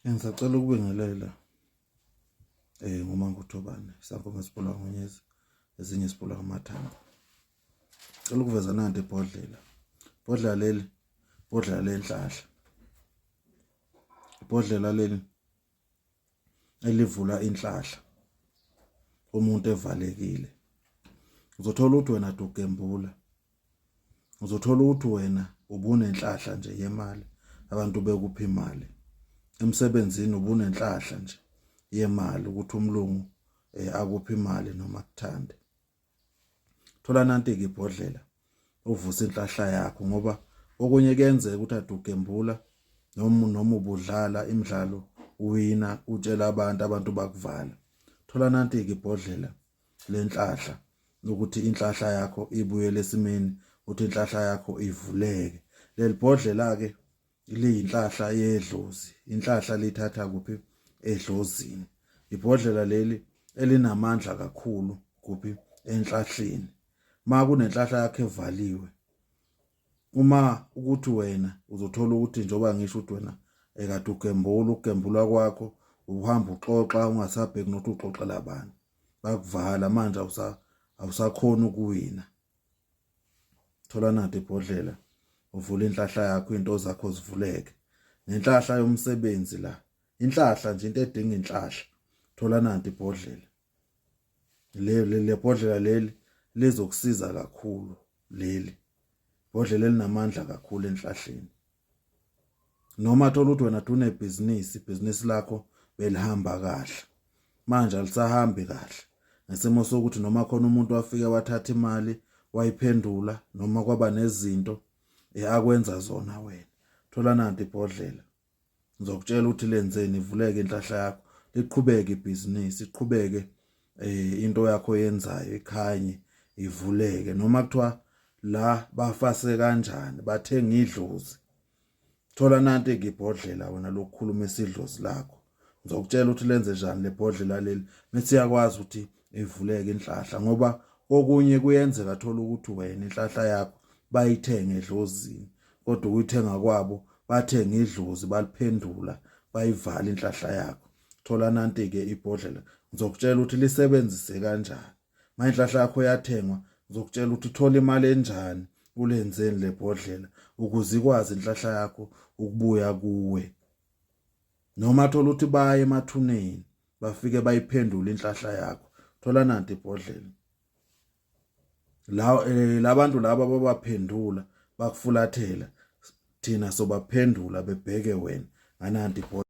Ngisacela ukubingelela nguManguthobane isangoma esibhula ngonyezi ezinye sibhula ngamathambo. Cela ukuveza nanti ibhodlela. Ibhodlela leli ibhodlela lenhlahla. Ibhodlela leli elivula inhlahla umuntu evalekile. Uzothola ukuthi wena dugembula. Uzothola ukuthi wena ubunenhlahla nje yemali abantu bekupha imali. Emsebenzini ubunenhlahla nje yemali ukuthi umlungu akuphe imali noma akuthande. Thola nanti-ke ibhodlela uvuse inhlahla yakho ngoba okunye kuyenzeka ukuthi ade ugembula noma ubudlala imidlalo uwina utshela abantu abantu bakuvala. Thola nanti-ke ibhodlela lenhlahla ukuthi inhlahla yakho ibuyele esimeni ukuthi inhlahla yakho ivuleke. Leli bhodlela-ke liyinhlahla yedlozi inhlahla lithatha kuphi edlozini ibhodlela leli elinamandla kakhulu kuphi enhlahleni ma kunenhlahla yakhe evaliwe uma ukuthi wena uzothola ukuthi njengoba ngisho ukuthi wena ekade ugembula ukugembula kwakho uhamba uxoxa ungasabheki nokuthi uxoxela bani bakuvala manje awusakhona ukuwina thola nadi ibhodlela uvule inhlahla yakho into zakho zivuleke nenhlahla yomsebenzi la inhlahla nje into edinga inhlahla thola nanti ibhodlela le le bhodlela leli lizokusiza kakhulu leli bhodlela elinamandla kakhulu enhlahleni noma thola ukuthi wena unebhizinisi ibhizinisi lakho belihamba kahle manje alisahambi kahle ngesimo sokuthi noma khona umuntu wafike wathatha imali wayiphendula noma kwaba nezinto akwenza zona wena thola nanti ibhodlela ngizokutshela ukuthi lenzeni ivuleke inhlahla yakho liqhubeke ibhizinisi iqhubeke into yakho yenzayo ikhanye ivuleke noma kuthiwa la bafase kanjani bathenga idlozi thola nanti ibhodlela wena lokukhuluma isidlozi lakho ngizokutshela ukuthi lenze njani lebhodlela leli methi iyakwazi ukuthi ivuleke inhlahla ngoba okunye kuyenzeka thola ukuthi wena inhlahla yakho bayithenge edlozini kodwa ukuyithenga kwabo bathenga idlozi baliphendula bayivala inhlahla yakho thola nanti-ke ibhodlela ngizokutshela ukuthi lisebenzise kanjani ma inhlahla yakho yathengwa ngizokutshela ukuthi thola imali enjani ulenzeni le bhodlela ukuze ikwazi inhlahla yakho ukubuya kuwe noma thola ukuthi baye emathuneni bafike bayiphendule inhlahla yakho thola nanti ibhodlela la labantu laba babaphendula bakufulathela thina sobaphendula bebheke wena ngananti ibhodlela.